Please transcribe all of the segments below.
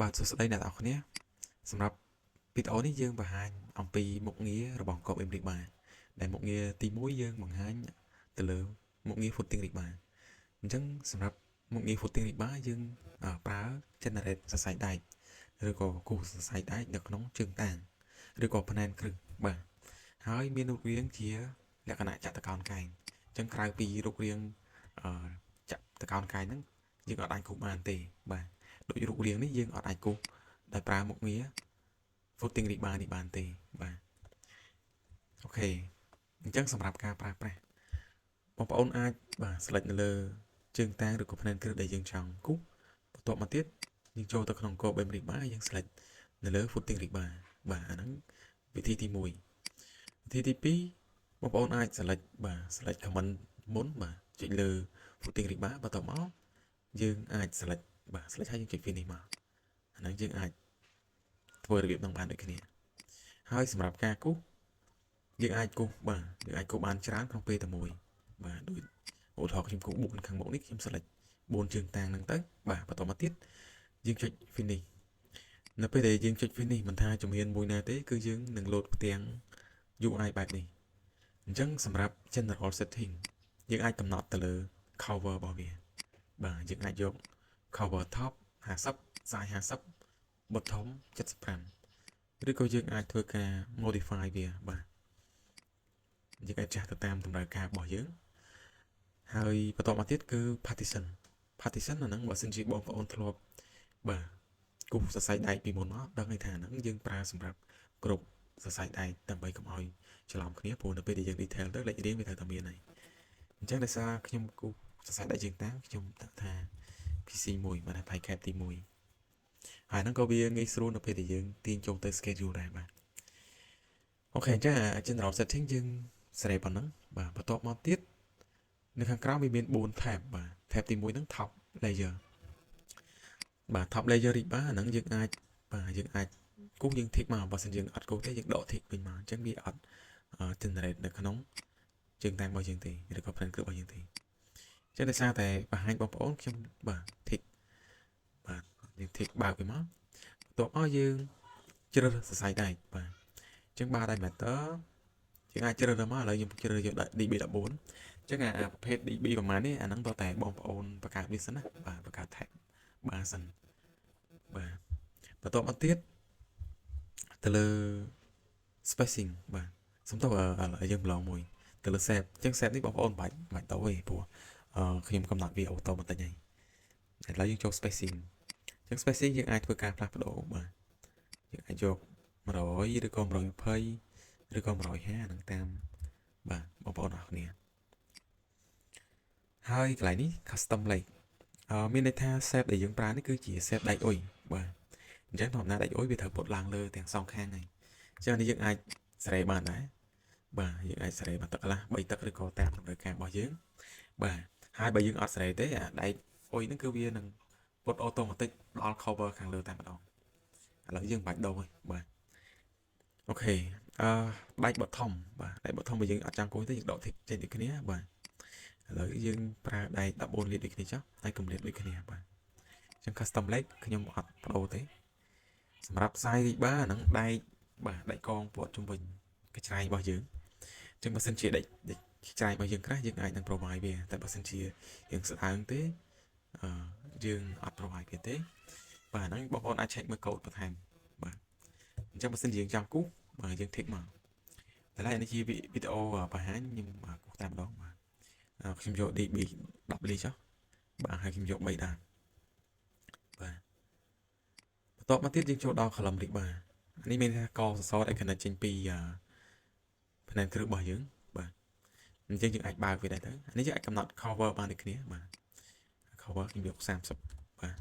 បាទសួស្តីអ្នកទាំងអស់គ្នាសម្រាប់វីដេអូនេះយើងបង្ហាញអំពីមុខងាររបស់កប Rebar ដែលមុខងារទី1យើងបង្ហាញទៅលើមុខងារ footing rebar។ អញ្ចឹងសម្រាប់មុខងារ footing rebar យើងប្រើ generate សរសៃដែកឬក៏គូសសរសៃដែកនៅក្នុងជើងតាងឬក៏ផ្នែកគ្រឹះបាទហើយមានរូបរាងជាលក្ខណៈចតុកោណកែងអញ្ចឹងក្រៅពីរូបរាងចតុកោណកែងហ្នឹងយើងអត់អាចគូសបានទេបាទដូចរូបរាងនេះយើងអត់អាចគូសដោយប្រើមុខងារ footing rebar នេះបានទេបាទ OK អញ្ចឹងសម្រាប់ការប្រើប្រាស់បងប្អូនអាចបាទ select នៅលើជើងតាងឬក៏ផ្នែកគ្រឹះដែលយើងចង់គូសបន្ទាប់មកទៀតយើងចូលទៅក្នុង core beam rebar យើង select នៅលើ footing rebar បាទអាហ្នឹងវិធីទី1វិធីទី2បងប្អូនអាច select បាទ select command មុនបាទចុចលើ footing rebar បន្ទាប់មកយើងអាច select បាទ select ហើយយើងចុច finish មកអាហ្នឹងយើងអាចធ្វើរបៀបហ្នឹងបានដូចគ្នាហើយសម្រាប់ការគូសយើងអាចគូសបាទយើងអាចគូសបានច្រើនក្នុងពេលតែមួយបាទដូចឧទាហរណ៍ខ្ញុំគូស4ខាងមុខនេះខ្ញុំ select 4ជើងតាងហ្នឹងទៅបាទបន្តមកទៀតយើងចុច finish នៅពេលដែលយើងចុច finish មិនថាជំហានមួយណាទេគឺយើងនឹងលោតផ្ទាំង UI បែបនេះអញ្ចឹងសម្រាប់ general setting យើងអាចកំណត់ទៅលើ cover របស់វាបាទយើងអាចយក cover top 50 size 50 bottom 75ឬក៏យើងអាចធ្វើការ modify វាបាទយើងអាចចាស់ទៅតាមតម្រូវការរបស់យើងហើយបន្តមកទៀតគឺ partition partition អាហ្នឹងបើសិនជាបងប្អូនធ្លាប់បាទគូសសរសៃដែកពីមុនមកដឹងថាហ្នឹងយើងប្រើសម្រាប់គ្រប់សរសៃដែកដើម្បីកុំឲ្យច្រឡំគ្នាព្រោះនៅពេលដែលយើង detail ទៅលេខរៀងវាត្រូវតែមានហើយអញ្ចឹងដោយសារខ្ញុំគូសរសៃដែកជើងតាងខ្ញុំដាក់ថា PC 1បានថា pile cap ទី1ហើយហ្នឹងក៏វាងាយស្រួលនៅពេលដែលយើងទាញចូលទៅ schedule ដែរបាទ OK អញ្ចឹងអា general setting យើងសេរីប៉ុណ្ណឹងបាទបន្ទាប់មកទៀតនៅខាងក្រោមវាមាន4 tab បាទ tab ទី1ហ្នឹង top layer បាទ top layer rebar ហ្នឹងយើងអាចបាទយើងអាចគូសយើង tick មកបើសិនយើងអត់គូសទេយើងដក tick វិញមកអញ្ចឹងវាអត់ generate នៅក្នុងជើងតាងរបស់យើងទេឬក៏ plan គ្រឹះរបស់យើងទេអញ្ចឹងដោយសារតែបង្ហាញបងប្អូនខ្ញុំបាទ tick បាទយើង tick បើកវាមកបន្ទាប់មកយើងជ្រើសសរសៃដែកបាទអញ្ចឹង bar diameter យើងអាចជ្រើសរើសមកឥឡូវខ្ញុំជ្រើសយក DB14 អញ្ចឹងអាប្រភេទ DB ប្រហែលនេះអាហ្នឹងតើតែបងប្អូនបង្កើតវាសិនណាបាទបង្កើត type បាទសិនបាទបន្ទាប់មកទៀតទៅលើ spacing បាទសំទោសឥឡូវយើងប្រឡងមួយទៅលើ shape អញ្ចឹង shape នេះបងប្អូនបាច់បាច់ទៅទេព្រោះខ្ញុំកំណត់វា auto បន្តិចហើយឥឡូវយើងចូល spacing អញ្ចឹង spacing យើងអាចធ្វើការផ្លាស់ប្ដូរបាទយើងអាចយក100ឬក៏120ឬក៏150ហ្នឹងតាមបាទបងប្អូនអរគ្នាហើយកន្លែងនេះ custom leg អឺមានន័យថា shape ដែលយើងប្រើនេះគឺជា shape ដែកអុយបាទអញ្ចឹងធម្មតាដែកអុយវាត្រូវពត់ឡើងលើទាំងសងខាងហើយអញ្ចឹងនេះយើងអាចសេរីបានដែរបាទយើងអាចសេរីបានទឹកកន្លះ3ទឹកឬក៏តាមតម្រូវការរបស់យើងបាទហើយបើយើងអត់សេរីទេអាដែកអុយហ្នឹងគឺវានឹងពត់ automatic ដល់ cover ខាងលើតែម្ដងឥឡូវយើងមិនបាច់ដូរទេបាទ OK អឺដែក bottom បាទដែក bottom បើយើងអត់ចង់គូសទេយើងដក tick ចេញដូចគ្នាបាទឥឡូវយើងប្រើដែក14លីត្រដូចគ្នាចុះហើយកម្រិតដូចគ្នាបាទអញ្ចឹង custom leg ខ្ញុំអត់ប្ដូរទេសម្រាប់ size rebar ហ្នឹងដែកបាទដែកកងពត់ជុំវិញកញ្ច្រែងរបស់យើងអញ្ចឹងបើសិនជាដែកកញ្ច្រែងរបស់យើងក្រាស់យើងអាចនឹង provide វាតែបើសិនជាយើងស្ដើងទេអឺយើងអត់ provide វាទេបាទហ្នឹងបងប្អូនអាច check មើលកូដបន្ថែមបាទអញ្ចឹងបើសិនជាយើងចង់គូសបាទយើង tick មកតែឡើយនេះជាវីដេអូបង្ហាញខ្ញុំគូសតែម្ដងបាទខ្ញុំយក DB 10លីចុះបាទហើយខ្ញុំយក3ដើមបាទបន្ទាប់មកទៀតយើងចូលដល់ column rebar នេះមានថាកសសរដែល connect ចេញពីផ្នែកគ្រឹះរបស់យើងបាទអញ្ចឹងយើងអាចបើកវាដែរទៅអានេះយើងអាចកំណត់ cover បានដូចគ្នាបាទ cover ខ្ញុំយក30បាទ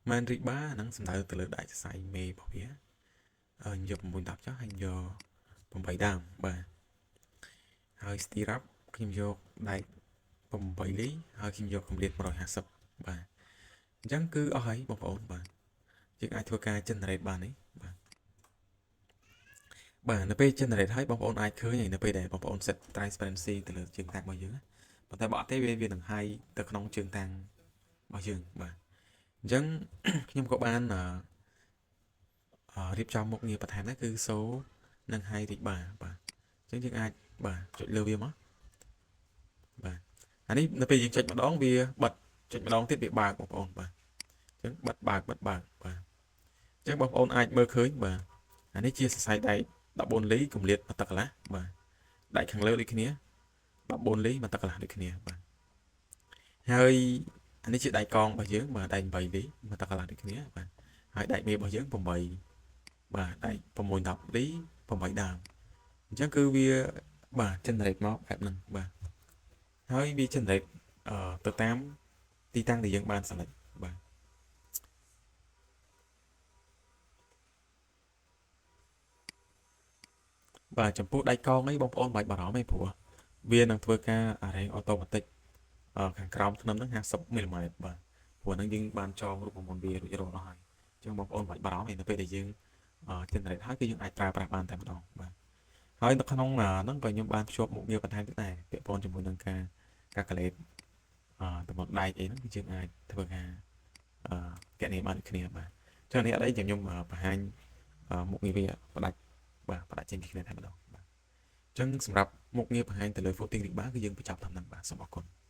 main rebar ហ្នឹងសំដៅទៅលើដែកសរសៃមេរបស់វាខ្ញុំយក9 10ចុះហើយយក8ដើមបាទហើយ stirrup ខ្ញុំយកដែក8លីហើយខ្ញុំយកកម្រិត150បាទអញ្ចឹងគឺអស់ហើយបងប្អូនបាទយើងអាចធ្វើការ generate បាននេះបាទបាទនៅពេល generate ហើយបងប្អូនអាចឃើញហើយនៅពេលដែលបងប្អូន set transparency ទៅលើជើងតាំងរបស់យើងប៉ុន្តែបើអត់ទេវាវានឹង hide ទៅក្នុងជើងតាំងរបស់យើងបាទអញ្ចឹងខ្ញុំក៏បាន រៀបចំមុខងារបន្ថែមដែរគឺ show និង hide rebar បាទអញ្ចឹងយើងអាចបាទចុចលើវាមកបាទអានេះនៅពេលយើងចុចម្ដងវាបិទចុចម្ដងទៀតវាបើកបងប្អូនបាទអញ្ចឹងបិទបើកបិទបើកបាទអញ្ចឹងបងប្អូនអាចមើលឃើញបាទអានេះជាសរសៃដែក14លីកម្រិត1ទឹកកន្លះបាទដែកខាងលើដូចគ្នា14លី1ទឹកកន្លះដូចគ្នាបាទហើយអានេះជាដែកកងរបស់យើងបាទដែក8លី1ទឹកកន្លះដូចគ្នាបាទហើយដែកមេរបស់យើង8បាទដែក6 10លី8ដើមអញ្ចឹងគឺវាបាទ generate មកបែបហ្នឹងបាទហើយវា generate ទៅតាមទីតាំងដែលយើងបាន select បាទបាទចំពោះដែកកងអីបងប្អូនមិនបាច់បារម្ភទេព្រោះវានឹងធ្វើការ arrange automatic ខាងក្រោមធ្នឹមហ្នឹង50មីលីម៉ែត្របាទព្រោះហ្នឹងយើងបានចងរូបមន្តវារួចរាល់អស់ហើយអញ្ចឹងបងប្អូនមិនបាច់បារម្ភទេនៅពេលដែលយើង generate ហើយគឺយើងអាចប្រើប្រាស់បានតែម្ដងបាទហើយនៅក្នុងហ្នឹងក៏ខ្ញុំបានភ្ជាប់មុខងារបន្ថែមទៀតដែរពាក់ព័ន្ធជាមួយនឹងការ calculate តំណដែកអីហ្នឹងគឺយើងអាចធ្វើការកណនីបានដូចគ្នាបាទអញ្ចឹងនេះអត់អីខ្ញុំបង្ហាញមុខងារវាផ្ដាច់បាទផ្ដាច់ចេញពីគ្នាតែម្ដងបាទអញ្ចឹងសម្រាប់មុខងារបង្ហាញទៅលើ footing rebar គឺយើងបញ្ចប់តាមហ្នឹងបាទសូមអរគុណ។